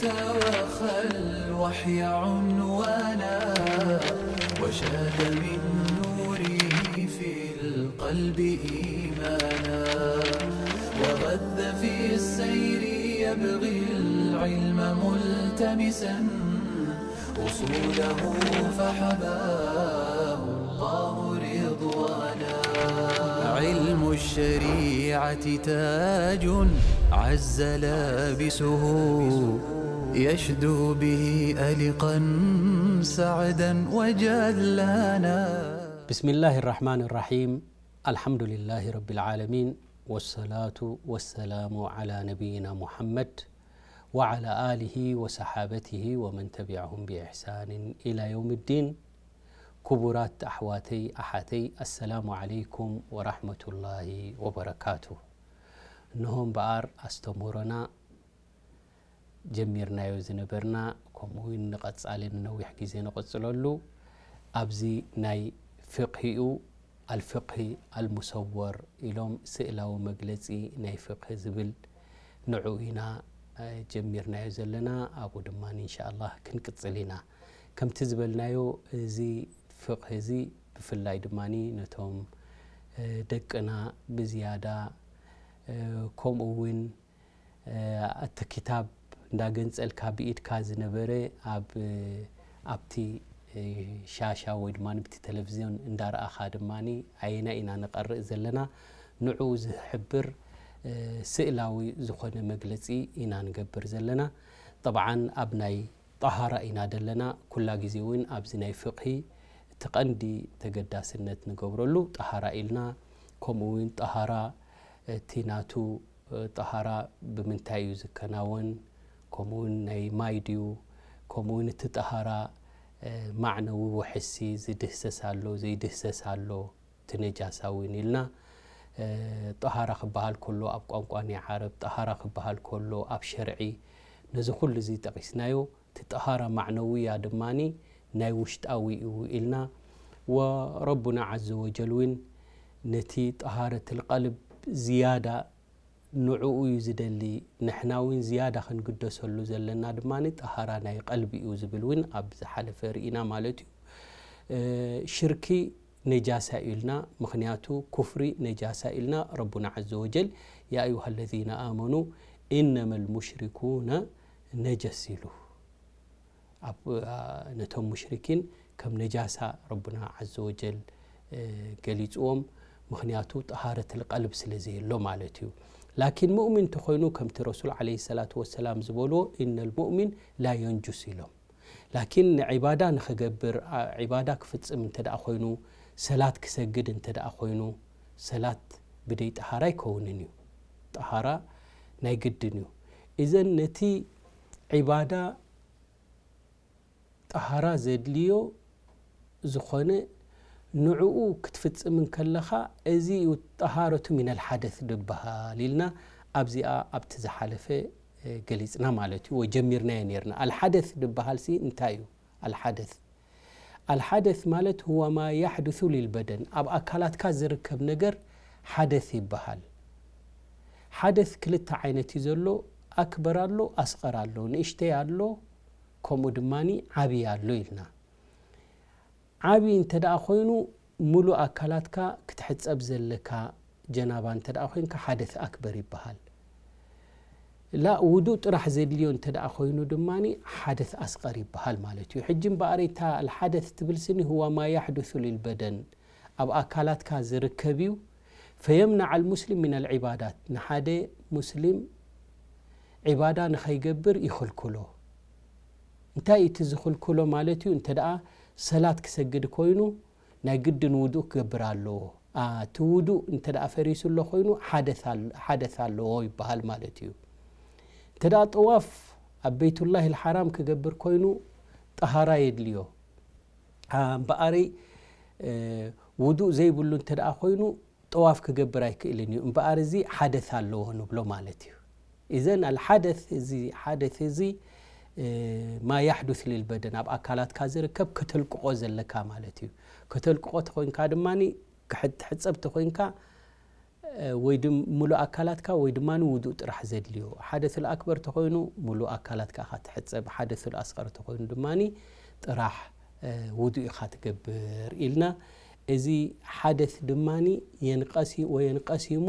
وخى الوحي عنوانا، وشاد من نوره في القلب إيمانا، وغذ في السير يبغي العلم ملتمسا، أصوله فحباه الله رضوانا. علم الشريعة تاج عز لابسه، يشدو به ألقا سعدا وجلانا. بسم الله الرحمن الرحيم. الحمد لله رب العالمين، والصلاة والسلام على نبينا محمد وعلى آله وصحابته ومن تبعهم بإحسان إلى يوم الدين. ክቡራት ኣሕዋተይ ኣሓተይ፣ ኣሰላሙ ዓለይኩም ወራሕመቱላሂ ወበረካቱ። እንሆ እምበኣር ኣስተምህሮና ጀሚርናዮ ዝነበርና፣ ከምኡ እውን ንቐጻሊ ንነዊሕ ግዜ ንቕጽለሉ፣ ኣብዚ ናይ ፍቕሂኡ ኣልፍቕሂ ኣልሙሰወር ኢሎም ስእላዊ መግለጺ ናይ ፍቕሂ ዝብል ንዑ ኢና፣ እ፣ ጀሚርናዮ ዘለና። ኣብኡ ድማ ኢንሻኣላህ ክንቅጽል ኢና። ከምቲ ዝበልናዮ፣ እዚ ፍቕሂ እዚ ብፍላይ ድማ ነቶም፣ እ፣ ደቅና ብዝያዳ፣ እ፣ ከምኡ እውን፣ እ፣ እቲ ክታብ እንዳገንጸልካ ብኢድካ ዝነበረ ኣብ፣ እ፣ ኣብቲ፣ እ፣ ሻሻ ወይ ድማ ብቲ ቴሌቪዝዮን እንዳረኣኻ ድማ ኣየናይ ኢና ንቐርእ ዘለና፣ ንዑ ዝሕብር፣ እ፣ ስእላዊ ዝኾነ መግለጺ ኢና ንገብር ዘለና። ጠብዓን ኣብ ናይ ጠሃራ ኢና ደለና። ኩላ ግዜ እውን ኣብዚ ናይ ፍቕሂ እቲ ቀንዲ ተገዳስነት ንገብረሉ ጠሃራ ኢልና፣ ከምኡ እውን ጠሃራ እቲ ናቱ፣ እ፣ ጠሃራ ብምንታይ እዩ ዝከናወን፣ ከምኡ እውን ናይ ማይ ድዩ፣ ከምኡ እውን እቲ ጠሃራ፣ እ፣ ማዕነዊ ውሕሲ ዝድህሰስ ኣሎ፣ ዘይድህሰስ ኣሎ፣ እቲ ነጃሳ እውን ኢልና፣ እ፣ ጠሃራ ክበሃል ከሎ ኣብ ቋንቋ ናይ ዓረብ፣ ጠሃራ ክበሃል ከሎ ኣብ ሸርዒ፣ ነዚ ኩሉ እዚ ጠቒስናዮ። እቲ ጠሃራ ማዕነውያ ድማ ናይ ውሽጣዊ እዩ ኢልና። ወረቡና ዓዘ ወጀል እውን ነቲ ጠሃረት ልቀልብ ዝያዳ ንዕኡ እዩ ዝደሊ። ንሕና እውን ዝያዳ ክንግደሰሉ ዘለና ድማ ጠሃራ ናይ ቀልቢ እዩ ዝብል እውን ኣብ ዝሓለፈ ርኢና ማለት እዩ። እ፣ ሽርኪ ነጃሳ እዩ ኢልና፣ ምኽንያቱ ኩፍሪ ነጃሳ እዩ ኢልና። ረቡና ዓዘ ወጀል፣ ያ ኣዩሃ ለዚነ ኣመኑ ኢነመ ልሙሽሪኩነ ነጀስ ኢሉ። ኣብ፣ አ፣ ነቶም ሙሽሪኪን ከም ነጃሳ ረቡና ዓዘ ወጀል፣ እ፣ ገሊጽዎም። ምኽንያቱ ጠሃረት ልቀልብ ስለ ዘየሎ ማለት እዩ። ላኪን ሙእሚን እንተኾይኑ፣ ከምቲ ረሱል ዓለይሂ ሰላቱ ወሰላም ዝበልዎ፣ ኢነል ሙእሚን ላ የንጁስ ኢሎም። ላኪን ንዒባዳ ንኽገብር፣ አ፣ ዒባዳ ክፍጽም እንተ ደኣ ኾይኑ፣ ሰላት ክሰግድ እንተ ደኣ ኾይኑ፣ ሰላት ብደይ ጠሃራ ኣይከውንን እዩ። ጠሃራ ናይ ግድን እዩ። እዘን ነቲ ዒባዳ ጠሃራ ዘድልዮ ዝኾነ ንዕኡ ክትፍጽም እንከለኻ፣ እዚ እዩ ጠሃረቱ ሚነል ሓደስ ድበሃል ኢልና ኣብዚኣ ኣብቲ ዝሓለፈ፣ እ፣ ገሊጽና ማለት እዩ፣ ወይ ጀሚርናዮ ነይርና። ኣልሓደስ ድበሃል ሲ እንታይ እዩ? ኣልሓደስ፣ ኣልሓደስ ማለት ሁወ ማ ያሕዱሱ ሊልበደን፣ ኣብ ኣካላትካ ዝርከብ ነገር ሓደስ ይበሃል። ሓደስ ክልተ ዓይነት እዩ ዘሎ፣ ኣክበር ኣሎ፣ ኣስቐር ኣሎ፣ ንእሽተይ ኣሎ፣ ከምኡ ድማ ዓብይ ኣሎ ኢልና። ዓብይ እንተ ደኣ ኮይኑ፣ ሙሉእ ኣካላትካ ክትሕጸብ ዘለካ፣ ጀናባ እንተ ደኣ ኮይንካ ሓደስ ኣክበር ይበሃል። ላ ውዱእ ጥራሕ ዘድልዮ እንተ ደኣ ኮይኑ ድማ ሓደስ ኣስቐር ይበሃል ማለት እዩ። ሕጂ እምበኣር እታ ኣልሓደስ ትብል ስኒ ሁዋ ማ ያሕዱሱ ሊልበደን፣ ኣብ ኣካላትካ ዝርከብ እዩ። ፈየምናዕ ኣልሙስሊም ሚን ኣልዒባዳት፣ ንሓደ ሙስሊም ዒባዳ ንኸይገብር ይኽልክሎ። እንታይ እዩ እቲ ዝኽልክሎ ማለት እዩ? እንተ ደኣ ሰላት ክሰግድ ኮይኑ ናይ ግድን ውዱእ ክገብር ኣለዎ። አ፣ እቲ ውዱእ እንተ ደኣ ፈሪሱ ኣሎ ኮይኑ ሓደስ ኣል-፣ ሓደስ ኣለዎ ይበሃል ማለት እዩ። እንተ ደኣ ጠዋፍ ኣብ በይቱላሂል ሓራም ክገብር ኮይኑ ጠሃራ የድልዮ። አ፣ እምበኣረይ፣ እ፣ ውዱእ ዘይብሉ እንተ ደኣ ኮይኑ ጠዋፍ ክገብር ኣይክእልን እዩ። እምበኣር እዚ ሓደስ ኣለዎ ንብሎ ማለት እዩ። ኢዘን ኣልሓደስ እዚ፣ ሓደስ እዚ፣ እ፣ ማ ያሕዱስ ሊልበደን፣ ኣብ ኣካላትካ ዝርከብ ከተልቅቆ ዘለካ ማለት እዩ። ከተልቅቆ ተኾይንካ ድማ፣ ክሕ-፣ ትሕጸብ ተኾይንካ፣ ወይ ድም ሙሉእ ኣካላትካ ወይ ድማ ውዱእ ጥራሕ ዘድልዮ። ሓደሱል ኣክበር ተኾይኑ ሙሉእ ኣካላትካ ኢኻ ትሕጸብ፣ ሓደሱል ኣስቐር ተኾይኑ ድማ ጥራሕ ውዱእ ኢኻ ትገብር ኢልና። እዚ ሓደስ ድማ የንቀሲ ወየንቀሲሙ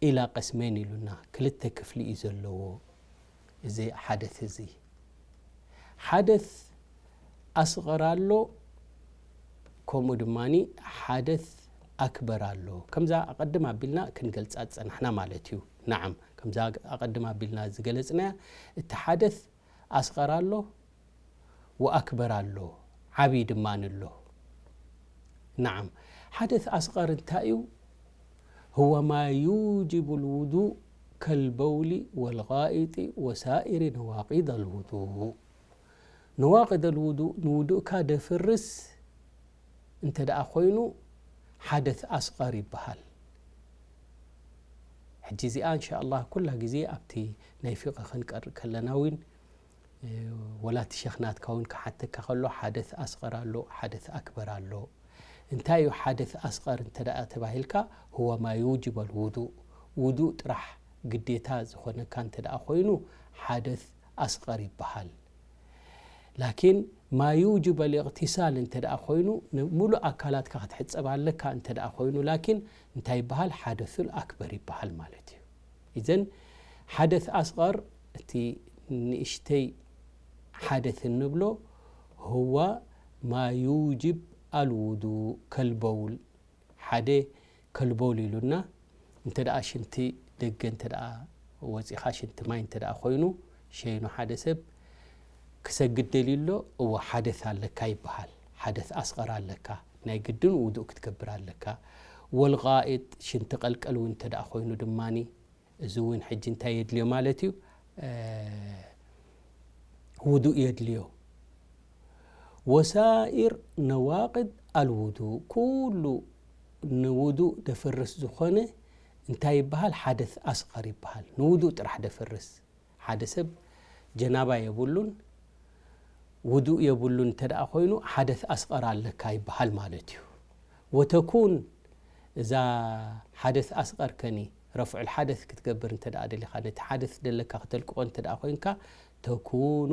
ኢላ ቀስመይን ኢሉና፣ ክልተ ክፍሊ እዩ ዘለዎ። እዚ ሓደስ እዚ ሓደስ ኣስቐር ኣሎ፣ ከምኡ ድማ ሓደስ ኣክበር ኣሎ። ከምዛ ኣቐድም ኣቢልና ክንገልጻ ዝጸናሕና ማለት እዩ። ነዓም፣ ከምዛ ኣቐድም ኣቢልና ዝገለጽናያ፣ እቲ ሓደስ ኣስቐር ኣሎ ወኣክበር ኣሎ፣ ዓብዪ ድማ ኣሎ። ነዓም፣ ሓደስ ኣስቐር እንታይ እዩ? هو ما يوجب الوضوء كالبول والغائط وسائر نواقض الوضوء. ነዋቅድ ኣልውዱእ ንውዱእካ ደፍርስ እንተ ደኣ ኮይኑ ሓደስ ኣስቐር ይበሃል። ሕጂ እዚኣ እንሻ ኣላህ ኩላ ግዜ ኣብቲ ናይ ፊቕህ ክንቀርእ ከለና እውን፣ እ፣ ወላ እቲ ሸኽ ናትካ እውን ክሓተካ ከሎ ሓደስ ኣስቐር ኣሎ፣ ሓደስ ኣክበር ኣሎ። እንታይ እዩ ሓደስ ኣስቐር እንተ ደኣ ተባሂልካ፣ هو ما يوجب الوضوء፣ ውዱእ ጥራሕ ግዴታ ዝኾነካ እንተ ደኣ ኮይኑ ሓደስ ኣስቐር ይበሃል። ላኪን ما يوجب الاغتسال እንተ ደኣ ኮይኑ፣ ን-፣ ሙሉእ ኣካላትካ ክትሕጸብ ኣለካ እንተ ደኣ ኮይኑ፣ ላኪን እንታይ ይበሃል? ሓደሱል ኣክበር ይበሃል ማለት እዩ። ኢዘን ሓደስ ኣስቐር፣ እቲ ንእሽተይ ሓደስ እንብሎ፣ هو ما يوجب الوضوء كالبول، ሓደ ከልበውል ኢሉና። እንተ ደኣ ሽንቲ ደገ እንተ ደኣ ወጺኻ፣ ሽንቲ ማይ እንተ ደኣ ኮይኑ፣ ሸይኑ ሓደ ሰብ ክሰግድ ደልዩ ኣሎ፣ እወ፣ ሓደስ ኣለካ ይበሃል። ሓደስ ኣስቐር ኣለካ። ናይ ግድን ውዱእ ክትገብር ኣለካ። ወልጋኢጥ፣ ሽንቲ ቀልቀል እውን እንተ ደኣ ኮይኑ ድማኒ፣ እዚ እውን ሕጂ እንታይ የድልዮ ማለት እዩ? እ፣ ውዱእ የድልዮ። ወሳኢር ነዋቅድ ኣልውዱእ፣ ኩሉ ንውዱእ ደፍርስ ዝኾነ እንታይ ይበሃል? ሓደስ ኣስቐር ይበሃል። ንውዱእ ጥራሕ ደፍርስ። ሓደ ሰብ ጀናባ የብሉን፣ ውዱእ የብሉን እንተ ደኣ ኮይኑ፣ ሓደስ ኣስቐር ኣለካ ይበሃል ማለት እዩ። ወተኩን፣ እዛ ሓደስ ኣስቐር ከኒ፣ ረፍዑል ሓደስ ክትገብር እንተ ደኣ ደሊኻ፣ ነቲ ሓደስ ደለካ ክተልቅቖ እንተ ደኣ ኮይንካ፣ ተኩኑ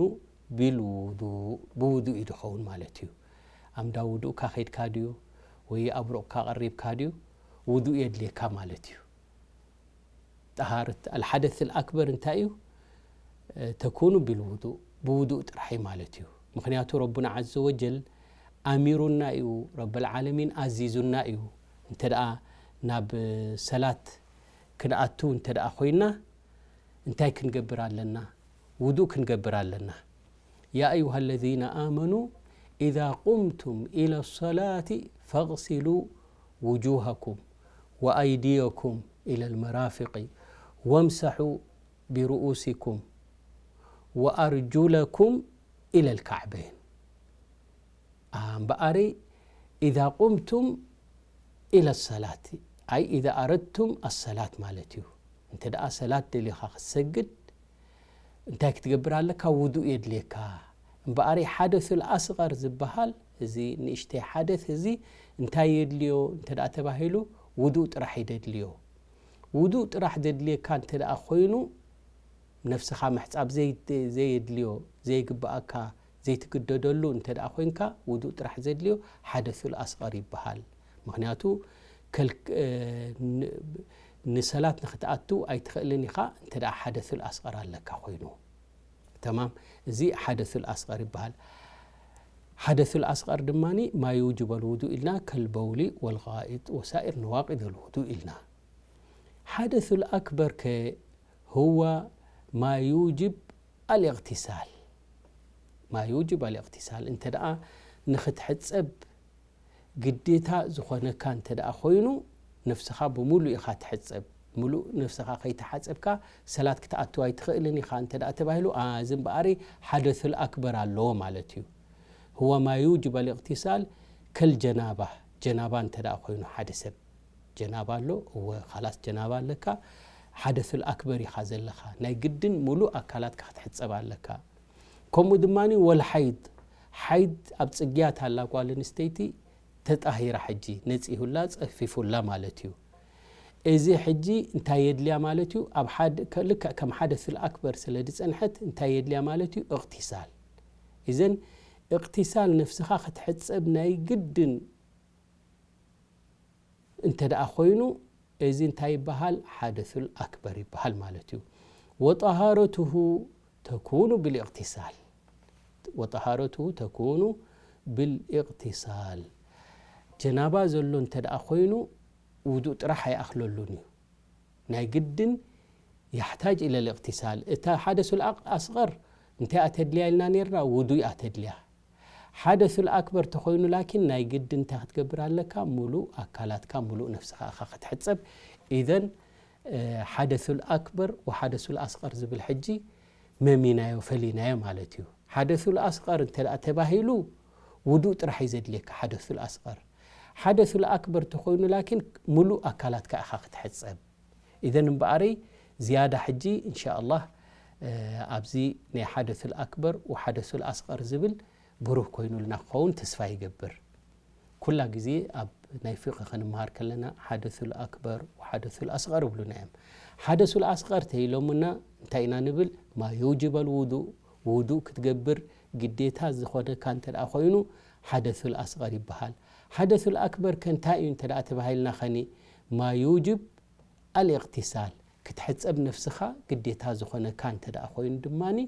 ቢልውዱእ፣ ብውዱእ እዩ ዝኸውን ማለት እዩ። ኣምዳ ውዱእካ ከይድካ ድዩ ወይ ኣብሩቕካ ቀሪብካ ድዩ? ውዱእ የድልየካ ማለት እዩ። ጠሃረት ኣልሓደስ ኣልኣክበር እንታይ እዩ? ተኩኑ ቢልውዱእ፣ ብውዱእ ጥራሕ እዩ ማለት እዩ። ምኽንያቱ ረቡና ዓዘ ወጀል ኣሚሩና እዩ፣ ረብል ዓለሚን ኣዚዙና እዩ። እንተ ደኣ ናብ ሰላት ክንኣቱ እንተ ደኣ ኮይና፣ እንታይ ክንገብር ኣለና? ውዱእ ክንገብር ኣለና። يا أيها الذين آمنوا إذا قمتم إلى الصلاة فاغسلوا وجوهكم وأيديكم إلى المرافق وامسحوا برؤوسكم وأرجلكم إلى الكعبين. እምበኣረይ፣ إذا قمتم إلى الصلاة، أي إذا أردتم الصلاة ማለት እዩ። እንተ ደኣ ሰላት ደሊኻ ክትሰግድ፣ እንታይ ክትገብር ኣለካ? ውዱእ የድልየካ። እምበኣረይ፣ ሓደሱል ኣስቐር ዝበሃል፣ እዚ ንእሽተይ ሓደስ እዚ እንታይ የድልዮ እንተ ደኣ ተባሂሉ፣ ውዱእ ጥራሕ እዩ ዘድልዮ። ውዱእ ጥራሕ ዘድልየካ እንተ ደኣ ኮይኑ፣ ነፍስኻ ምሕጻብ ዘይ-፣ ዘየድልዮ፣ ዘይግብኣካ፣ ዘይትግደደሉ እንተ ደኣ ኮይንካ፣ ውዱእ ጥራሕ ዘድልዮ ሓደሱል ኣስቐር ይበሃል። ምኽንያቱ፣ ከልክ-፣ እ፣ ን-፣ ንሰላት ንኽትኣቱ ኣይትኽእልን ኢኻ፣ እንተ ደኣ ሓደሱል ኣስቐር ኣለካ ኮይኑ። ተማም፣ እዚ ሓደሱል ኣስቐር ይበሃል። ሓደሱል ኣስቐር ድማኒ ማ ዩጅብ ኣልውዱእ ኢልና፣ ከልበውሊ ወልጋኢጥ ወሳኢር ነዋቂድ ኣልውዱእ ኢልና። ሓደሱል ኣክበር ከ፣ هو ما يوجب الاغتسال، ما يوجب الاغتسال። እንተ ደኣ ንኽትሕጸብ ግዴታ ዝኾነካ እንተ ደኣ ኮይኑ፣ ነፍስኻ ብምሉእ ኢኻ ትሕጸብ። ምሉእ ነፍስኻ ከይተሓጸብካ ሰላት ክትኣትው ኣይትኽእልን ኢኻ እንተ ደኣ ተባሂሉ፣ ኣ፣ እዚ እምበኣሪ ሓደሱል ኣክበር ኣለዎ ማለት እዩ። هو ما يوجب الاغتسال كالجنابة، ጀናባ እንተ ደኣ ኮይኑ ሓደ ሰብ ጀናባ ኣሎ፣ እወ፣ ኻላስ ጀናባ ኣለካ፣ ሓደሱል ኣክበር ኢኻ ዘለኻ። ናይ ግድን ሙሉእ ኣካላትካ ክትሕጸብ ኣለካ። ከምኡ ድማኒ ወልሓይድ፣ ሓይድ ኣብ ጽግያት ኣላ ጓል ኣንስተይቲ ተጣሂራ፣ ሕጂ ነጺሁላ፣ ጸፊፉላ ማለት እዩ። እዚ ሕጂ እንታይ የድልያ ማለት እዩ? ኣብ ሓደ፣ ከ-፣ ልክዕ ከም ሓደሱል ኣክበር ስለ ዝጸንሐት እንታይ የድልያ ማለት እዩ? እቕቲሳል። እዘን እቕቲሳል ነፍስኻ ክትሕጸብ ናይ ግድን እንተ ደኣ ኮይኑ፣ እዚ እንታይ ይበሃል? ሓደሱል ኣክበር ይበሃል ማለት እዩ። ወጠሃረቱሁ ተኩኑ ብልእቕቲሳል። ወጠሃረቱሁ ተኩኑ ብልእቕቲሳል። ጀናባ ዘሎ እንተ ደኣ ኮይኑ፣ ውዱእ ጥራሕ ኣይኣኽለሉን እዩ። ናይ ግድን ያሕታጅ ኢለ ልእቕቲሳል። እታ ሓደሱል ኣቅ-፣ ኣስቐር እንታይ እያ ተድልያ ኢልና ነርና? ውዱእ እያ ተድልያ። ሓደሱል ኣክበር ተኾይኑ ላኪን ናይ ግድን እንታይ ክትገብር ኣለካ? ሙሉእ ኣካላትካ፣ ሙሉእ ነፍስኻ ኢኻ ክትሕጸብ። ኢዘን፣ እ፣ ሓደሱል ኣክበር ወሓደሱል ኣስቐር ዝብል ሕጂ መሚናዮ፣ ፈሊናዮ ማለት እዩ። ሓደሱል ኣስቐር እንተ ደኣ ተባሂሉ፣ ውዱእ ጥራሕ እዩ ዘድልየካ ሓደሱል ኣስቐር። ሓደሱል ኣክበር ተኾይኑ ላኪን፣ ሙሉእ ኣካላትካ ኢኻ ክትሕጸብ። ኢዘን እምበኣረይ ዝያዳ ሕጂ፣ እንሻኣላህ፣ እ፣ ኣብዚ ናይ ሓደሱል ኣክበር ወሓደሱል ኣስቐር ዝብል ብሩህ ኮይኑልና ክኸውን ተስፋ ይገብር። ኩላ ግዜ ኣብ ናይ ፊቕህ ክንመሃር ከለና፣ ሓደሱል ኣክበር ወሓደሱል ኣስቐር ይብሉና እዮም። ሓደሱል ኣስቐር ተይሎምና እንታይ ኢና ንብል? ማ ዩጅበል ውዱእ፣ ውዱእ ክትገብር ግዴታ ዝኾነካ እንተ ደኣ ኮይኑ፣ ሓደሱል ኣስቐር ይበሃል። ሓደሱል ኣክበር ከ እንታይ እዩ እንተ ደኣ ተባሂልና ኸኒ፣ ማ ዩጅብ ኣልእቕቲሳል፣ ክትሕጸብ ነፍስኻ ግዴታ ዝኾነካ እንተ ደኣ ኮይኑ ድማኒ፣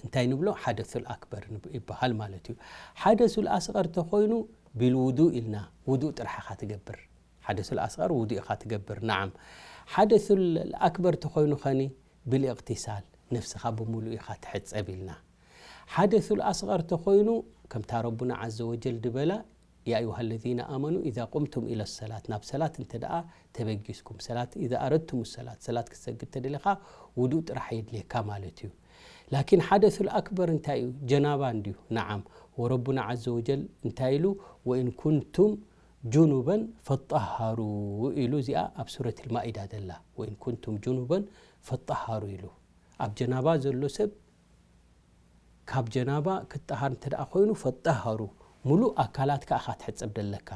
እንታይ ንብሎ? ሓደሱል ኣክበር ንብ-፣ ይበሃል ማለት እዩ። ሓደሱል ኣስቐር ተኾይኑ፣ ቢልውዱእ ኢልና፣ ውዱእ ጥራሕ ኢኻ ትገብር። ሓደሱል ኣስቐር ውዱእ ኢኻ ትገብር፣ ነዓም። ሓደሱል ኣክበር ተኾይኑ ኸኒ፣ ብልእቕቲሳል፣ ነፍስኻ ብምሉእ ኢኻ ትሕጸብ ኢልና። ሓደሱል ኣስቐር ተኾይኑ፣ ከምታ ረቡና ዓዘ ወጀል ድበላ፣ ያ ኣዩሃ ለዚነ ኣመኑ ኢዛ ቁምቱም ኢለ ሰላት፣ ናብ ሰላት እንተ ደኣ ተበጊስኩም፣ ሰላት፣ ኢዛ ኣረድቱም ሰላት፣ ሰላት ክትሰግድ ተደሊኻ፣ ውዱእ ጥራሕ የድልየካ ማለት እዩ። ላኪን ሓደሱል ኣክበር እንታይ እዩ? ጀናባ እንድዩ። ነዓም፣ ወረቡና ዓዘ ወጀል እንታይ ኢሉ? ወኢን ኩንቱም ጁኑበን ፈጠሃሩ ኢሉ፣ እዚኣ ኣብ ሱረት ልማኢዳ ዘላ፣ ወኢን ኩንቱም ጁኑበን ፈጠሃሩ ኢሉ። ኣብ ጀናባ ዘሎ ሰብ ካብ ጀናባ ክጠሃር እንተ ደኣ ኮይኑ፣ ፈጠሃሩ፣ ሙሉእ ኣካላትካ ኢኻ ትሕጸብ ደለካ።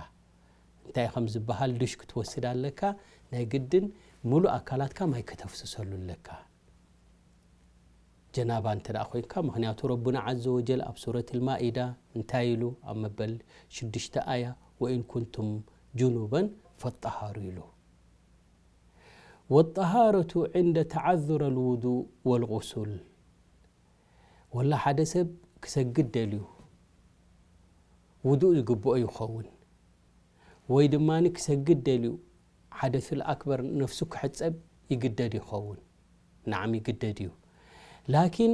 እንታይ ከም ዝበሃል ዱሽ ክትወስድ ኣለካ፣ ናይ ግድን ሙሉእ ኣካላትካ ማይ ከተፍስሰሉ ኣለካ። ጀናባ እንተ ደኣ ኮይንካ፣ ምኽንያቱ ረቡና ዓዘ ወጀል ኣብ ሱረት ልማኢዳ እንታይ ኢሉ? ኣብ መበል ሽዱሽተ ኣያ፣ "ወኢን ኩንቱም ጁኑበን ፈጠሃሩ" ኢሉ። "ወጠሃረቱ ዕንደ ተዓዙረ ልውዱእ ወልጉሱል።" ወላ ሓደ ሰብ ክሰግድ ደልዩ፣ ውዱእ ዝግብኦ ይኸውን። ወይ ድማ ክሰግድ ደልዩ፣ ሓደሱል ኣክበር ነፍሱ ክሕጸብ ይግደድ ይኸውን። ነዓም ይግደድ እዩ። ላኪን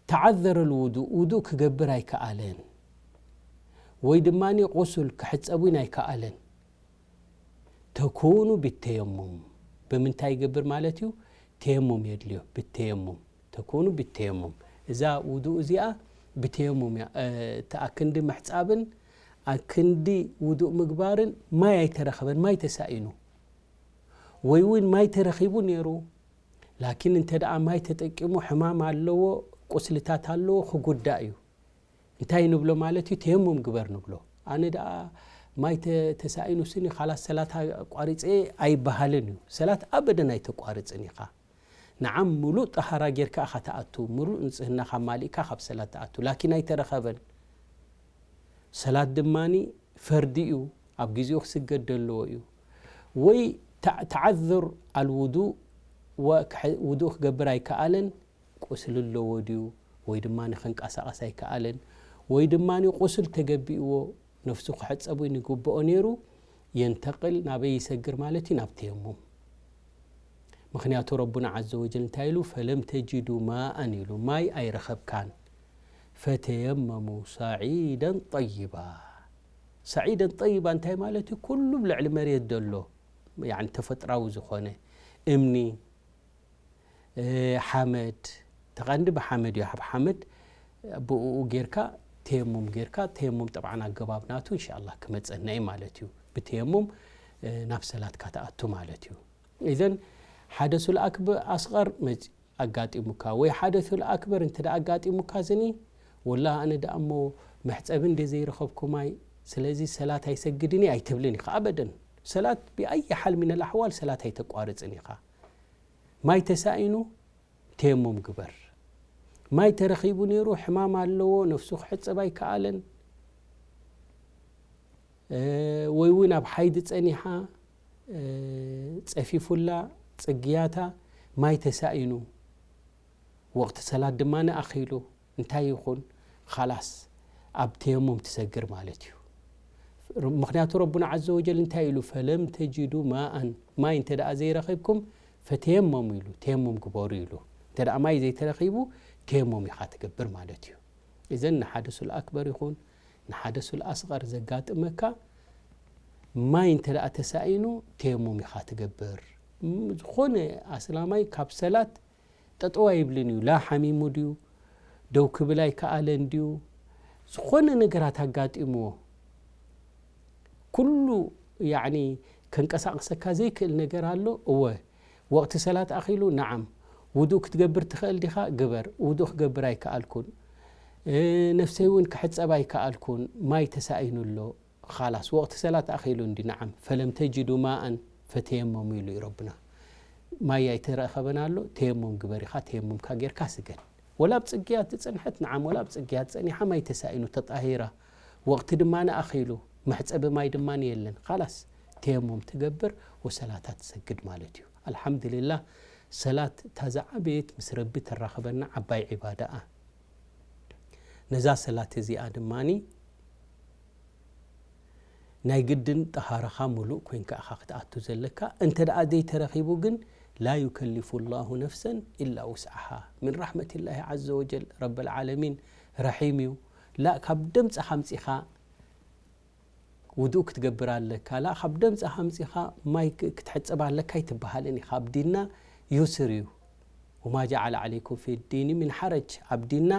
ተዓዘረ ልውዱእ፣ ውዱእ ክገብር ኣይከኣለን። ወይ ድማ ቁሱል ክሕጸብ እውን ኣይከኣለን። ተኩኑ ብተየሙም። ብምንታይ ይገብር ማለት እዩ? ተየሙም የድልዮ። ብተየሙም። ተኩኑ ብተየሙም። እዛ ውዱእ እዚኣ ብተየሙም እያ። እ፣ እቲ ኣክንዲ ምሕጻብን ኣክንዲ ውዱእ ምግባርን ማይ ኣይተረኸበን፣ ማይ ተሳኢኑ። ወይ እውን ማይ ተረኺቡ ነይሩ፣ ላኪን እንተ ደኣ ማይ ተጠቂሙ ሕማም ኣለዎ፣ ቁስልታት ኣለዎ፣ ክጉዳእ እዩ። እንታይ ንብሎ ማለት እዩ? ተየሙም ግበር ንብሎ። ኣነ ደኣ ማይ ተ-፣ ተሳኢኑ ስኒ፣ ካላስ ሰላት ኣቋሪጸ ኣይበሃልን እዩ። ሰላት ኣበደን ኣይተቋርጽን ኢኻ። ነዓም፣ ሙሉእ ጠሃራ ጌርካ ኢኻ ትኣቱ፣ ሙሉእ ንጽህናኻ ማሊእካ ካብ ሰላት ትኣቱ። ላኪን ኣይተረኸበን። ሰላት ድማኒ ፈርዲ እዩ፣ ኣብ ግዜኡ ክስገድ ዘለዎ እዩ። ወይ ተዕ-፣ ተዓዙር ኣልውዱእ፣ ወ-፣ ክሐ-፣ ውዱእ ክገብር ኣይከኣለን፣ ቁስሊ ኣለዎ ድዩ? ወይ ድማ ንኽንቀሳቐስ ኣይከኣለን፣ ወይ ድማ ቁስል ተገቢእዎ ነፍሱ ክሕጸብ ንግብኦ ነይሩ፣ የንተቅል ናበይ ይሰግር ማለት እዩ? ናብ ተየሙም። ምኽንያቱ ረቡና ዓዘ ወጀል እንታይ ኢሉ? "ፈለም ተጅዱ ማኣን" ኢሉ፣ ማይ ኣይረኸብካን። "ፈተየመሙ ሰዒደን ጠይባ።" ሰዒደን ጠይባ እንታይ ማለት እዩ? ኩሉ ኣብ ልዕሊ መሬት ዘሎ፣ ያዕኒ ተፈጥራዊ ዝኾነ እምኒ፣ እ፣ ሓመድ፣ ተቐንዲ ብሓመድ እዩ። ኣብ ሓመድ ብእኡ ጌርካ ተየሙም ጌርካ፣ ተየሙም ጠብዓን ኣገባብ ናቱ እንሻኣላህ ክመጸና እዩ ማለት እዩ። ብተየሙም፣ እ፣ ናብ ሰላትካ ትኣቱ ማለት እዩ። ኢዘን ሓደሱል ኣክብ-፣ ኣስቐር መጽ-፣ ኣጋጢሙካ ወይ ሓደሱል ኣክበር እንተ ደኣ ኣጋጢሙካ ዝኒ፣ ወላ ኣነ ደኣ እሞ መሕጸቢ እንደ ዘይረኸብኩ ማይ፣ ስለዚ ሰላት ኣይሰግድን እየ ኣይትብልን ኢኻ ኣበደን። ሰላት ብኣይ ሓል ሚነል ኣሕዋል ሰላት ኣይተቋርጽን ኢኻ። ማይ ተሳኢኑ ተየሙም ግበር። ማይ ተረኺቡ ነይሩ፣ ሕማም ኣለዎ፣ ነፍሱ ክሕጸብ ኣይከኣለን፣ እ፣ ወይ እውን ኣብ ሓይዲ ጸኒሓ፣ እ፣ ጸፊፉላ ጽግያታ፣ ማይ ተሳኢኑ፣ ወቕቲ ሰላት ድማ ኣኺሉ፣ እንታይ ይኹን፣ ኻላስ ኣብ ተየሙም ትሰግር ማለት እዩ። ምኽንያቱ ረቡና ዓዘ ወጀል እንታይ ኢሉ? "ፈለም ተጅዱ ማኣን"፣ ማይ እንተ ደኣ ዘይረኺብኩም፣ "ፈተየመሙ" ኢሉ፣ ተየሙም ግበሩ ኢሉ። እንተ ደኣ ማይ ዘይተረኺቡ፣ ተየሙም ኢኻ ትገብር ማለት እዩ። እዘን ንሓደሱል ኣክበር ይኹን ንሓደሱል ኣስቐር ዘጋጥመካ፣ ማይ እንተ ደኣ ተሳኢኑ፣ ተየሙም ኢኻ ትገብር። ም-፣ ዝኾነ ኣስላማይ ካብ ሰላት ጠጠው ኣይብልን እዩ። ላ ሓሚሙ ድዩ፣ ደው ክብል ኣይከኣለን ድዩ፣ ዝኾነ ነገራት ኣጋጢምዎ፣ ኩሉ ያዕኒ ከንቀሳቕሰካ ዘይክእል ነገር ኣሎ። እወ፣ ወቕቲ ሰላት ኣኺሉ፣ ነዓም። ውዱእ ክትገብር ትኽእል ዲኻ? ግበር። ውዱእ ክገብር ኣይከኣልኩን፣ እ፣ ነፍሰይ እውን ክሕጸብ ኣይከኣልኩን፣ ማይ ተሳኢኑ ኣሎ። ኻላስ፣ ወቕቲ ሰላት ኣኺሉ እንዲ፣ ነዓም። "ፈለም ተጅዱ ማኣን ፈተየመሙ" ኢሉ እዩ ረብና። ማይ ኣይተረኸበን ኣሎ፣ ተየሙም ግበር ኢኻ፣ ተየሙምካ ጌርካ ስገድ። ወላ ኣብ ጽግያት ዝጸንሐት፣ ነዓም፣ ወላ ኣብ ጽግያት ጸኒሓ ማይ ተሳኢኑ ተጣሂራ፣ ወቕቲ ድማ ኣኺሉ፣ መሕጸቢ ማይ ድማ የለን። ኻላስ፣ ተየሙም ትገብር ወሰላታ ትሰግድ ማለት እዩ። ኣልሓምዱሊላህ፣ ሰላት እታ ዝዓበየት ምስ ረቢ ተራኽበና ዓባይ ዒባዳኣ። ነዛ ሰላት እዚኣ ድማኒ ናይ ግድን ጠሃራኻ ሙሉእ ኮይንካ ኢኻ ክትኣቱ ዘለካ። እንተ ደኣ ዘይተረኺቡ ግን፣ "ላ ዩከሊፉ ላሁ ነፍሰን ኢላ ውስዓሃ" ምን ራሕመቲላሂ ዓዘ ወጀል። ረበል ዓለሚን ረሒም እዩ። ላ ካብ ደምጽኻ ኣምጺኻ ውዱእ ክትገብር ኣለካ። ላ ካብ ደምጽኻ ኣምጺኻ ማይ ክ-፣ ክትሕጽብ ኣለካ ኣይትበሃልን ኢኻ። ኣብ ዲንና ዩስር እዩ። "ወማ ጀዓለ ዓለይኩም ፊ ዲኒ ሚን ሓረጅ"፣ ኣብ ዲንና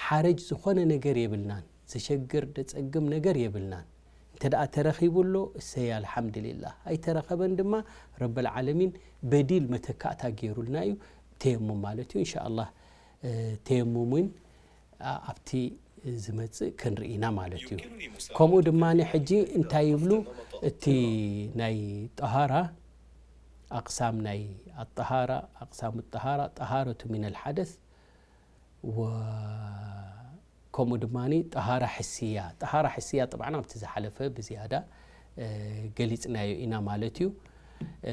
ሓረጅ ዝኾነ ነገር የብልናን፣ ዘሸግር ደጸግም ነገር የብልናን። እንተ ደኣ ተረኺቡ ኣሎ፣ እሰይ፣ ኣልሓምድሊላህ። ኣይተረኸበን ድማ፣ ረበል ዓለሚን በዲል መተካእታ ገይሩልና እዩ። ተየሙም ማለት እዩ። ኢንሻኣላህ፣ እ፣ ተየሙም እውን፣ ኣ-፣ ኣብቲ ዝመጽእ ክንርኢ ኢና ማለት እዩ። ከምኡ ድማ ሕጂ እንታይ ይብሉ፣ እቲ ናይ ጠሃራ ኣቕሳም፣ ናይ ኣጠሃራ ኣቕሳም፣ ጠሃራ፣ ጠሃረቱ ሚነል ሓደስ፣ ወ-፣ ከምኡ ድማ ጠሃራ ሕስያ። ጠሃራ ሕስያ ጥብዓን ኣብቲ ዝሓለፈ ብዝያዳ፣ እ፣ ገሊጽናዮ ኢና ማለት እዩ። እ፣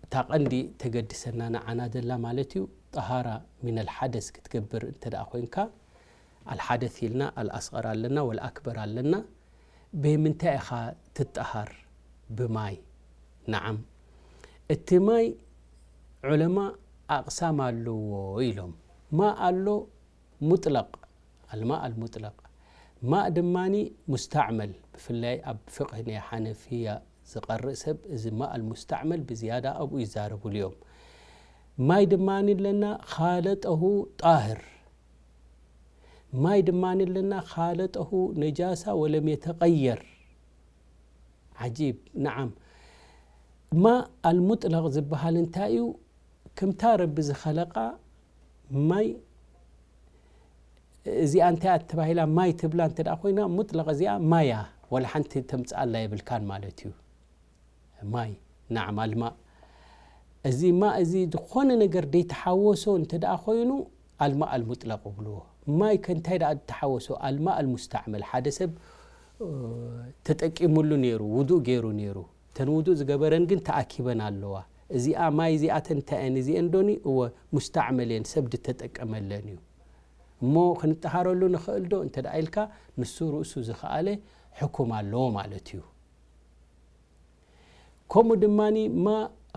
እታ ቀንዲ ተገድሰና ንዓና ዘላ ማለት እዩ፣ ጠሃራ ሚነል ሓደስ ክትገብር እንተ ደኣ ኮይንካ፣ ኣልሓደስ ኢልና፣ ኣልኣስቐር ኣለና፣ ወልኣክበር ኣለና። በይምንታይ ኢኻ ትጠሃር? ብማይ። ነዓም። እቲ ማይ ዑለማ ኣቕሳም ኣለዎ ኢሎም። ማእ ኣሎ ሙጥለቕ፣ ኣልማእ ኣልሙጥለቕ። ማእ ድማኒ ሙስተዕመል፣ ብፍላይ ኣብ ፍቕህ ናይ ሓነፍያ ዝቐርእ ሰብ፣ እዚ ማእ ኣልሙስተዕመል ብዝያዳ ኣብኡ ይዛረቡሉ እዮም። ማይ ድማኒ ኣለና፣ ኻለጠሁ ጣህር። ማይ ድማኒ ኣለና፣ ኻለጠሁ ነጃሳ ወለም የተቐየር። ዓጂብ፣ ነዓም። ማእ ኣልሙጥለቕ ዝበሃል እንታይ እዩ? ከምታ ረቢ ዝኸለቓ ማይ እዚኣ እንታይ እያ ተባሂላ ማይ ትብላ እንተ ደኣ ኮይና፣ ሙጥለቕ እዚኣ ማያ፣ ወላ ሓንቲ ተምጽኣላ የብልካን ማለት እዩ። ማይ፣ ነዓም፣ ኣልማእ። እዚ ማእ እዚ ዝኾነ ነገር ዘይተሓወሶ እንተ ደኣ ኮይኑ፣ ኣልማእ ኣልሙጥለቕ ይብልዎ። ማይ ከ እንታይ ደኣ ዝተሓወሶ? ኣልማእ ኣልሙስተዕመል። ሓደ ሰብ፣ እ፣ ተጠቂሙሉ ነይሩ፣ ውዱእ ገይሩ ነይሩ። እተን ውዱእ ዝገበረን ግን ተኣኪበን ኣለዋ። እዚኣ ማይ እዚኣተን እንታይ እየን? እዚአን ዶኒ? እወ፣ ሙስተዕመል እየን፣ ሰብ ዝተጠቀመለን እዩ። እሞ ክንጠሃረሉ ንኽእል ዶ እንተ ደኣ ኢልካ፣ ንሱ ርእሱ ዝኸኣለ ሕኩም ኣለዎ ማለት እዩ። ከምኡ ድማኒ ማ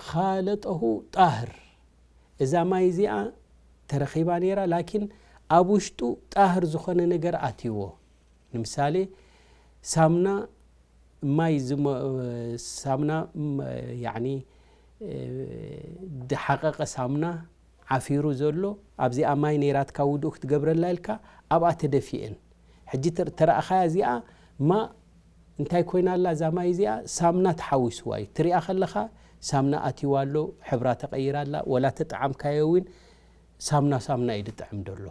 ኻለጠሁ ጣህር፣ እዛ ማይ እዚኣ ተረኺባ ነይራ፣ ላኪን ኣብ ውሽጡ ጣህር ዝኾነ ነገር ኣትይዎ። ንምሳሌ፣ ሳምና ማይ ዝመ-፣ ሳምና፣ ም-፣ ያዕኒ፣ እ፣ ዝሓቐቐ ሳምና ዓፊሩ ዘሎ፣ ኣብዚኣ ማይ ነይራትካ ውዱእ ክትገብረላ ኢልካ ኣብኣ ተደፊኤን። ሕጂ ተር-፣ ተረኣኻያ እዚኣ ማ እንታይ ኮይና ኣላ? እዛ ማይ እዚኣ ሳምና ተሓዊስዋ እዩ። ትሪኣ ከለኻ ሳምና ኣትይዋ ኣሎ፣ ሕብራ ተቐይራ ኣላ፣ ወላ ተጠዓምካዮ እውን ሳምና ሳምና እዩ ዝጥዕም ዘሎ።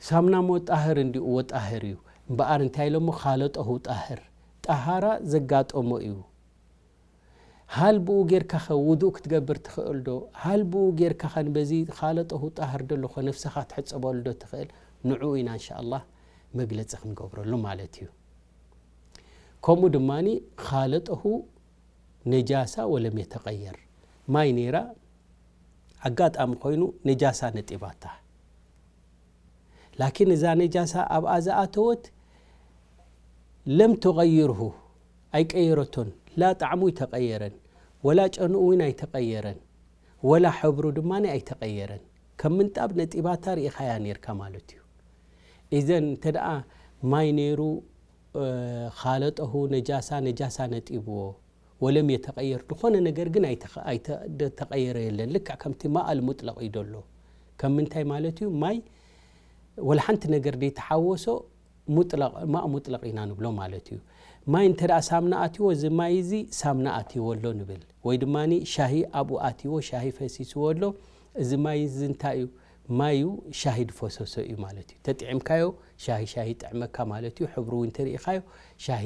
ሳምና እሞ ጣህር እንዲኡ፣ እወ ጣህር እዩ። እምበኣር እንታይ ኢሎሞ? ኻለጠሁ ጣህር። ጠሃራ ዘጋጠሞ እዩ። ሃል ብኡ ጌርካ ኸ ውዱእ ክትገብር ትኽእል ዶ? ሃል ብኡ ጌርካ ኸን በዚ ኻለጠሁ ጣህር ደሎ ኸ ነፍስኻ ትሕጸበሉ ዶ ትኽእል? ንዕኡ ኢና እንሻኣላህ መግለጺ ክንገብረሉ ማለት እዩ። ከምኡ ድማኒ ኻለጠሁ ነጃሳ ወለም የተቀየር፣ ማይ ነይራ ኣጋጣሚ ኮይኑ ነጃሳ ነጢባታ። ላኪን እዛ ነጃሳ ኣብኣ ዝኣተወት ለም ትቐይርሁ፣ ኣይቀየረቶን። ላ ጣዕሙ ኣይተቐየረን፣ ወላ ጨንኡ እውን ኣይተቐየረን፣ ወላ ሕብሩ ድማ ኣይተቐየረን። ከም ምንጣብ ነጢባታ ርኢኻያ ነርካ ማለት እዩ። ኢዘን እንተ ደኣ ማይ ነይሩ፣ ኻለጠሁ ነጃሳ፣ ነጃሳ ነጢብዎ፣ ወለም የተቀየር፣ ዝኾነ ነገር ግን ኣይተኸ-፣ ኣይተ-፣ ተቀየረ የለን። ልክዕ ከምቲ ማእ ኣልሙጥለቕ እዩ ደሎ። ከም ምንታይ ማለት እዩ? ማይ ወላ ሓንቲ ነገር ደይተሓወሶ ሙጥለቕ፣ ማእ ሙጥለቕ ኢና ንብሎ ማለት እዩ። ማይ እንተ ደኣ ሳምና ኣትይዎ፣ እዚ ማይ እዚ ሳምና ኣትይዎ ኣሎ ንብል። ወይ ድማኒ ሻሂ ኣብኡ ኣትይዎ፣ ሻሂ ፈሲስዎ ኣሎ። እዚ ማይ እዚ እንታይ እዩ? ማይ እዩ፣ ሻሂ ድፈሰሶ እዩ ማለት እዩ። ተጥዒምካዮ፣ ሻሂ፣ ሻሂ ይጥዕመካ ማለት እዩ። ሕብሩ እውን እንተ ርኢኻዮ፣ ሻሂ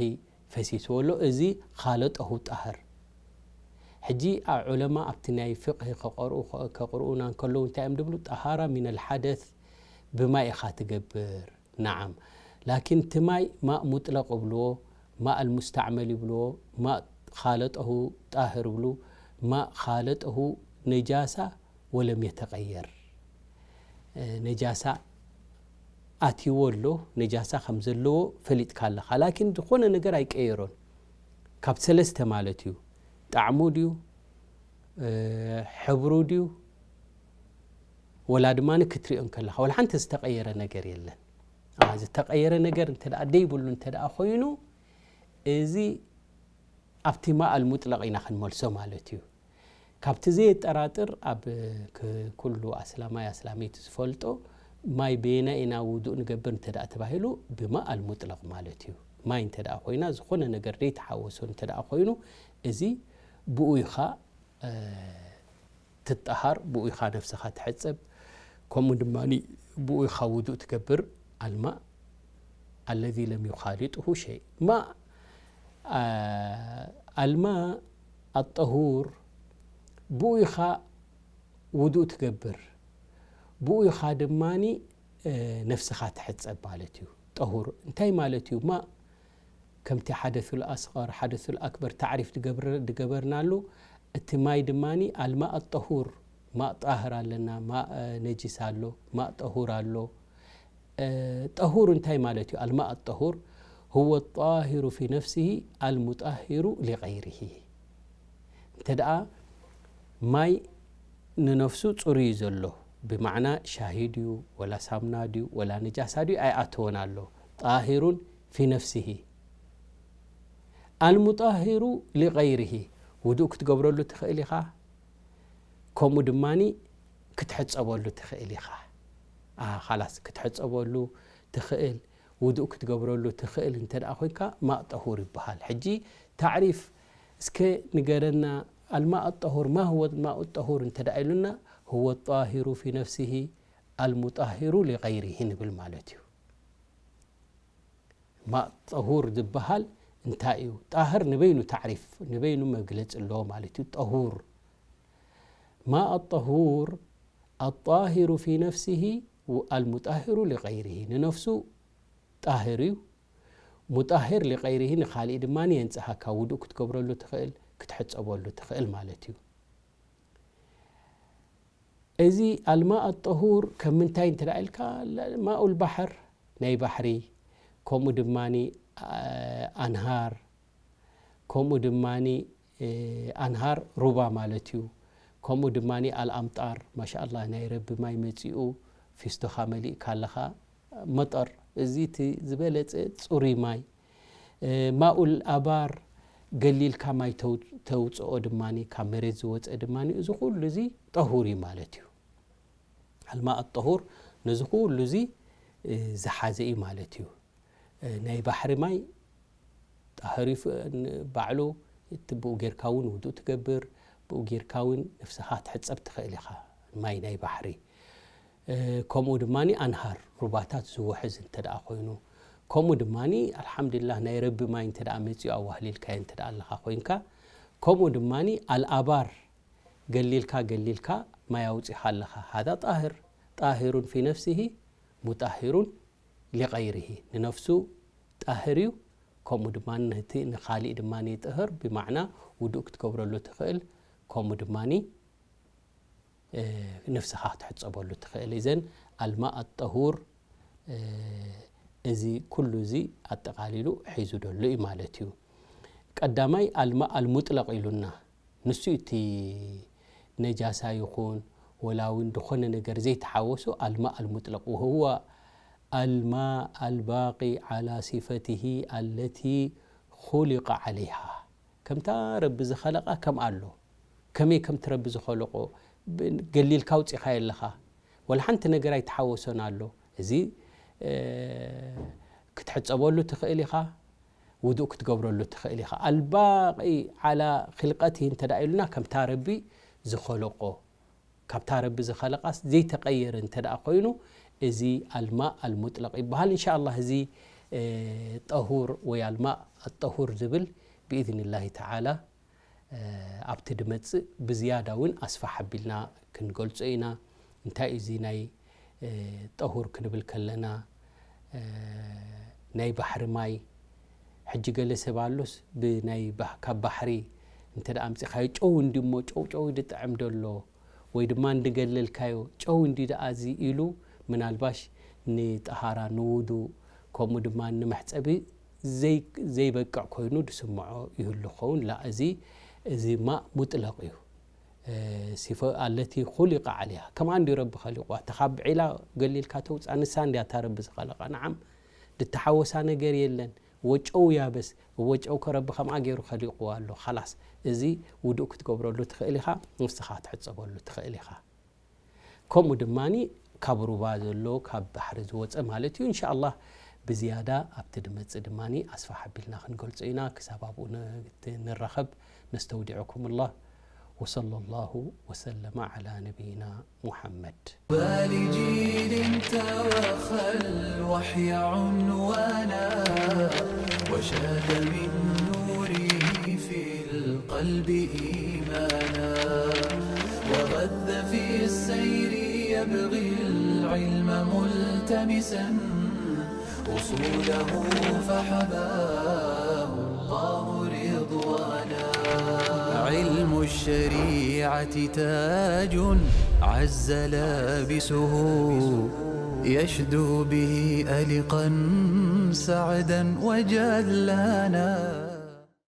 ፈሲስዎ ኣሎ። እዚ ኻለጠሁ ጣህር። ሕጂ ኣብ ዑለማ ኣብቲ ናይ ፍቅሂ ከቐርኡ፣ ከቕርኡና እንከለዉ እንታይ እዮም ድብሉ? ጠሃራ ሚነል ሓደት ብማይ ኢኻ ትገብር። ነዓም። ላኪን እቲ ማይ ማእ ሙጥለቕ ይብልዎ፣ ማእ ኣልሙስተዕመል ይብልዎ፣ ማእ ኻለጠሁ ጣህር ይብሉ፣ ማእ ኻለጠሁ ነጃሳ ወለም የተቀየር። እ፣ ነጃሳ ኣትይዎ ኣሎ፣ ነጃሳ ከም ዘለዎ ፈሊጥካ ኣለኻ። ላኪን ዝኾነ ነገር ኣይቀየሮን። ካብ ሰለስተ ማለት እዩ። ጣዕሙ ድዩ? እ፣ ሕብሩ ድዩ? ወላ ድማ ክትሪኦ እንከለኻ፣ ወላ ሓንቲ ዝተቀየረ ነገር የለን። አ፣ ዝተቀየረ ነገር እንተ ደኣ ደይብሉ እንተ ደኣ ኮይኑ፣ እዚ ኣብቲ ማእ ኣልሙጥለቕ ኢና ክንመልሶ ማለት እዩ። ካብቲ ዘየጠራጥር ኣብ ክ-፣ ኩሉ ኣስላማይ ኣስላመይቲ ዝፈልጦ ማይ በየናይ ኢና ውዱእ ንገብር እንተ ደኣ ተባሂሉ ብማእ ኣልሙጥለቕ ማለት እዩ። ማይ እንተ ደኣ ኮይና ዝኾነ ነገር ደይተሓወሶ እንተ ደኣ ኮይኑ እዚ ብኡ ኢኻ፣ እ፣ ትጠሃር፣ ብኡ ኢኻ ነፍስኻ ትሕጸብ። ከምኡ ድማኒ ብኡ ኢኻ ውዱእ ትገብር። ኣልማእ ኣለዚ ለም ዩኻሊጥሁ ሸይ። ማእ፣ አ፣ ኣልማእ ኣጠሁር ብኡ ኢኻ ውዱእ ትገብር። ብኡ ኢኻ ድማኒ፣ እ፣ ነፍስኻ ትሕጸብ ማለት እዩ። ጠሁር እንታይ ማለት እዩ? ማእ ከምቲ ሓደሱል ኣስቐር፣ ሓደሱል ኣክበር ታዕሪፍ ድገብር-፣ ድገበርናሉ፣ እቲ ማይ ድማኒ ኣልማእ ጠሁር፣ ማእ ጣህር ኣለና፣ ማእ፣ እ፣ ነጂስ ኣሎ፣ ማእ ጠሁር ኣሎ። እ፣ ጠሁር እንታይ ማለት እዩ? ኣልማእ ጠሁር ሁወ ጣሂሩ ፊ ነፍሲሂ ኣልሙጣሂሩ ሊገይሪሂ። እንተ ደኣ ማይ ንነፍሱ ጽሩይ እዩ ዘሎ፣ ብማዕና ሻሂ ድዩ፣ ወላ ሳሙና ድዩ፣ ወላ ነጃሳ ድዩ፣ ኣይኣተወን ኣሎ። ጣሂሩን ፊ ነፍሲሂ። ኣልሙጣሂሩ ሊገይሪሂ፣ ውዱእ ክትገብረሉ ትኽእል ኢኻ፣ ከምኡ ድማኒ ክትሕጸበሉ ትኽእል ኢኻ። ኣ፣ ኻላስ ክትሕጸበሉ ትኽእል፣ ውዱእ ክትገብረሉ ትኽእል እንተ ደኣ ኮይንካ ማእ ጠሁር ይበሃል። ሕጂ ታዕሪፍ እስከ ንገረና፣ ኣልማእ ጠሁር፣ ማ ሁወ ማእ ጠሁር እንተ ደኣ ኢሉና፣ ሁወ ጣሂሩ ፊ ነፍሲሂ ኣልሙጣሂሩ ሊገይሪሂ ንብል ማለት እዩ። ማእ ጠሁር ዝበሃል እንታይ እዩ? ጣህር ንበይኑ ታዕሪፍ፣ ንበይኑ መግለጺ ኣለዎ ማለት እዩ። ጠሁር፣ ማእ ጠሁር ኣጣሂሩ ፊ ነፍሲሂ ኣልሙጣሂሩ ሊገይሪሂ፣ ንነፍሱ ጣህር እዩ። ሙጣሂር ሊገይሪሂ፣ ንኻሊእ ድማ የንጽሃካ፣ ውዱእ ክትገብረሉ ትኽእል፣ ክትሕጸበሉ ትኽእል ማለት እዩ። እዚ ኣልማእ ጠሁር ከም ምንታይ እንተ ደኣ ኢልካ፣ ማኡል ባሕር፣ ናይ ባሕሪ፣ ከምኡ ድማኒ፣ አ፣ ኣንሃር፣ ከምኡ ድማኒ፣ እ፣ ኣንሃር ሩባ ማለት እዩ። ከምኡ ድማኒ ኣልኣምጣር፣ ማሻኣላህ፣ ናይ ረቢ ማይ መጺኡ፣ ፊስቶኻ መሊእካ ኣለኻ፣ መጠር፣ እዚ እቲ ዝበለጸ ጽሩይ ማይ። እ፣ ማኡል ኣባር፣ ገሊልካ ማይ ተው-፣ ተውጽኦ ድማኒ፣ ካብ መሬት ዝወጸ ድማኒ፣ እዚ ኩሉ እዚ ጠሁር እዩ ማለት እዩ። ኣልማእ ጠሁር ነዚ ኩሉ እዚ፣ እ፣ ዝሓዘ እዩ ማለት እዩ። እ፣ ናይ ባሕሪ ማይ ጣህር እዩ፣ ፍ-፣ ን-፣ ባዕሉ እቲ ብኡ ጌርካ እውን ውዱእ ትገብር፣ ብኡ ጌርካ እውን ነፍስኻ ትሕጸብ ትኽእል ኢኻ። ማይ ናይ ባሕሪ። እ፣ ከምኡ ድማኒ ኣንሃር፣ ሩባታት ዝውሕዝ እንተ ደኣ ኮይኑ፣ ከምኡ ድማኒ ኣልሓምዱሊላህ ናይ ረቢ ማይ እንተ ደኣ መጺኡ ኣዋህሊልካዮ እንተ ደኣ ኣለኻ ኮይንካ፣ ከምኡ ድማ ኣልኣባር ገሊልካ ገሊልካ ማይ ኣውፂኻ ኣለኻ። هذا طاهر، طاهر في نفسه مطهر لغيره። ንነፍሱ ጣህር እዩ፣ ከምኡ ድማ ነቲ ንኻሊእ ድማ ይጥህር። ብማዕና ውዱእ ክትገብረሉ ትኽእል፣ ከምኡ ድማ ነፍስኻ ክትሕፀበሉ ትኽእል። እዘን ኣልማእ ኣጠሁር እዚ ኩሉ እዚ ኣጠቓሊሉ ሒዙ ደሎ እዩ ማለት እዩ። ቀዳማይ ኣልማእ ኣልሙጥለቕ ኢሉና፣ ንሱ እቲ ነጃሳ ይኹን ወላ እውን ዝኾነ ነገር ዘይተሓወሶ ኣልማእ ኣልሙጥለቕ፣ وهو الماء الباقي على صفته التي خلق عليها። ከምታ ረቢ ዝኸለቓ ከምኣ ኣሎ። ከመይ ከምቲ ረቢ ዝኸለቖ ብ- ገሊልካ ኣውፂኻዮ ኣለኻ። ወላ ሓንቲ ነገር ኣይተሓወሶን ኣሎ። እዚ እ፣ ክትሕፀበሉ ትኽእል ኢኻ፣ ውዱእ ክትገብረሉ ትኽእል ኢኻ። ኣልባቂ ዓላ ኺልቀቲ እንተ ደኣ ኢሉና፣ ከምታ ረቢ ዝኸለቆ፣ ካብታ ረቢ ዝኸለቃስ ዘይተቐየረ እንተ ደኣ ኮይኑ፣ እዚ ኣልማእ ኣልሙጥለቕ ይበሃል። እንሻ ኣላህ እዚ እ፣ ጠሁር ወይ ኣልማእ ኣጠሁር ዝብል ብኢዝኒላሂ ተዓላ ኣብቲ ድመጽእ ብዝያዳ እውን ኣስፋሕ ኣቢልና ክንገልጾ ኢና። እንታይ እዩ እዚ ናይ ጠሁር ክንብል ከለና፣ ናይ ባሕሪ ማይ? ሕጂ ገለ ሰብ ኣሎስ ብናይ ባህ- ካብ ባሕሪ እንተ ደኣ ኣምጺኻዮ፣ ጨው እንዲ እሞ ጨው ጨው ድጥዕም ደሎ ወይ ድማ እንድገለልካዮ፣ ጨው እንዲ ደኣ እዚ ኢሉ ምናልባሽ ንጠሃራ ንውዱእ ከምኡ ድማ ንመሕጸቢ ዘይ- ዘይበቅዕ ኮይኑ ድስምዖ ይህሉ ክኸውን። ላ እዚ እዚ ማእ ሙጥለቕ እዩ። ሲፈ ኣለቲ ኹሊቀ ዓሊያ ከምኣ እንዲ ረቢ ኸሊቕዋ። እታ ካብ ዒላ ገሊልካ ተውፅኣ ንሳ እንዲያ እታ ረቢ ዝኸለቓ። ንዓም ድተሓወሳ ነገር የለን። እወ ጨው ያበስ፣ እወ ጨው ከረቢ ከምኣ ገይሩ ኸሊቕዋ ኣሎ። ኻላስ እዚ ውዱእ ክትገብረሉ ትኽእል ኢኻ፣ ንስኻ ክትሕፀበሉ ትኽእል ኢኻ። ከምኡ ድማ ካብ ሩባ ዘሎ ካብ ባሕሪ ዝወፀ ማለት እዩ። እንሻ ኣላህ ብዝያዳ ኣብቲ ድመፅእ ድማ ኣስፋሕ ኣቢልና ክንገልፆ ኢና። ክሳብ ኣብኡ ን- ንራኸብ። ነስተውዲዑኩም ላህ። وصلى الله وسلم على نبينا محمد. لجيل توخى الوحي عنوانا، وشاد من نوره في القلب إيمانا، وغذ في السير يبغي العلم ملتمسا، أصوله فحباه الله رضوانا. علم الشريعة تاج عز لابسه، يشدو به ألقا سعدا وجلانا.